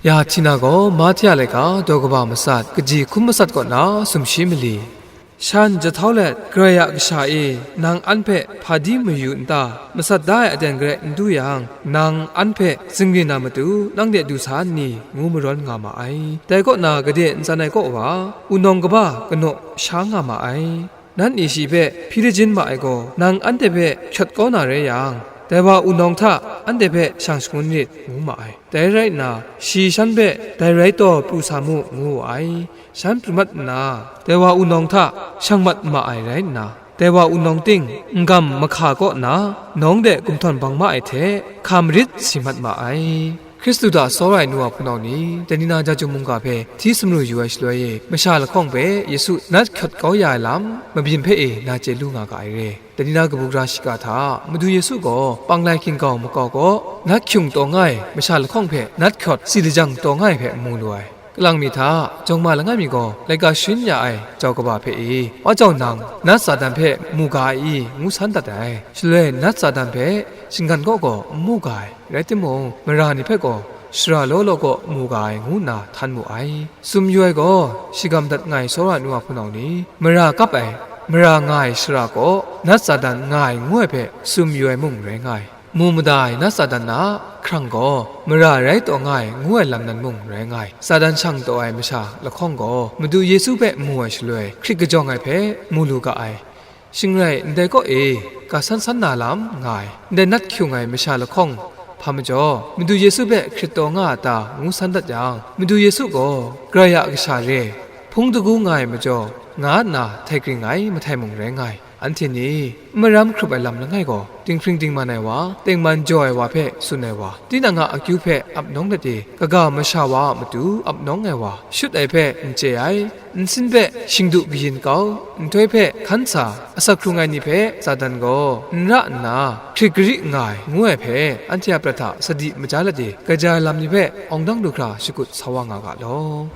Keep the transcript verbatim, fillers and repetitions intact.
Ya Htina gaw Mahte a laika daw kaba matsat, kaji hkum matsat kaw na sumshi mali. Shan jahtau let, Karai a Kasha e, nang an hpe hpa di mayu n ta? Matsat da ai aten garai n du yang, nang an hpe zingrin na matu, nang de du sa n ni? Ngu marawn nga ma ai. Dai kaw na gade n tsan ai kaw wa, wunawng kaba kanaw sha nga ma ai. Nan ni shi hpe hpyi lajin ma ai gaw, nang anhte hpe hkyawt kau na rai yang, dai wa wunawng hta anhte hpe shang shangun rit, ngu ma ai. Dai rai nna, shi shan hpe, "Dai rai taw pru sa mu," ngu wu ai. Shan pru mat nna, dai wa wunawng hta shang mat ma ai rai nna, dai wa wunawng ting n-gam mahka kaw nna, nawng de gumhtawn bang ma ai hte, hka marit si mat ma ai. Hkristu hta tsawra ai nu wa hpunau ni, dai ni na Jahtum mungga hpe hti sumru yu ai shaloi e, masha lahkawng hpe Yesu nat hkyawt kau ya ai lam, mabyin hpe e na chye lu nga ga ai re. Dai ni na kabu gara shiga hta, Madu Yesu gaw panglai hkinggau makau kaw, nat hkyung taw nga ai masha lahkawng hpe nat hkyawt tsi lajang taw nga ai hpe mu lu ai. Kalang mi hta, jawng ma langai mi gaw laika sharin ya ai jau kaba hpe e, "Wa jau nang, nat Satan hpe mu ga ai i?" ngu san dat ai. Shaloi nat Satan hpe shinggan kaw gaw n mu ga ai, rai timung, mara ni hpe gaw shara law law kaw mu ga ai, ngu nna htan mu ai. Sum yu ai gaw, shagam dat nga ai tsawra nu a hpunau ni, mara kap ai, mara nga ai shara kaw, nat Satan nga ai ngu ai hpe sum yu ai mung rai nga ai. Mu mada ai nat Satan a hkrang gaw, mara rai taw nga ai ngu ai lam nan mung rai nga ai. Satan shang taw ai masha lahkawng gaw, Madu Yesu hpe mu ai shaloi, hkrit kajawng ai hpe mu lu ga ai. Shing rai, ndai kaw e, ga san san na lam nga ai, ndai nat hkyung ai masha lahkawng hpa majaw, Madu Yesu hpe hkrit taw nga a ta, ngu san dat yang, Madu Yesu gaw Karai a Kasha re, hpung dagu nga ai majaw, nga nna htai kring ai mahtai mung rai nga ai. Anhte ni, n maram hkrup ai lam langai gaw, dinghpring dingman ai wa, tengman jaw ai wa hpe tsun ai wa, tinang a akyu hpe ap nawng let e, kaga masha wa a matu ap nawng ai wa, shut ai hpe n chye ai, nsin hpe shingdu kayin kau, nhtoi hpe hkan sa, asak hkrung ai ni hpe Satan gaw n ra nna, hkrit gari nga ai, ngu ai hpe, anhte a prat hta sadi maja let e, kaja ai lam ni hpe awng dang du hkra shakut sa wa nga ga law.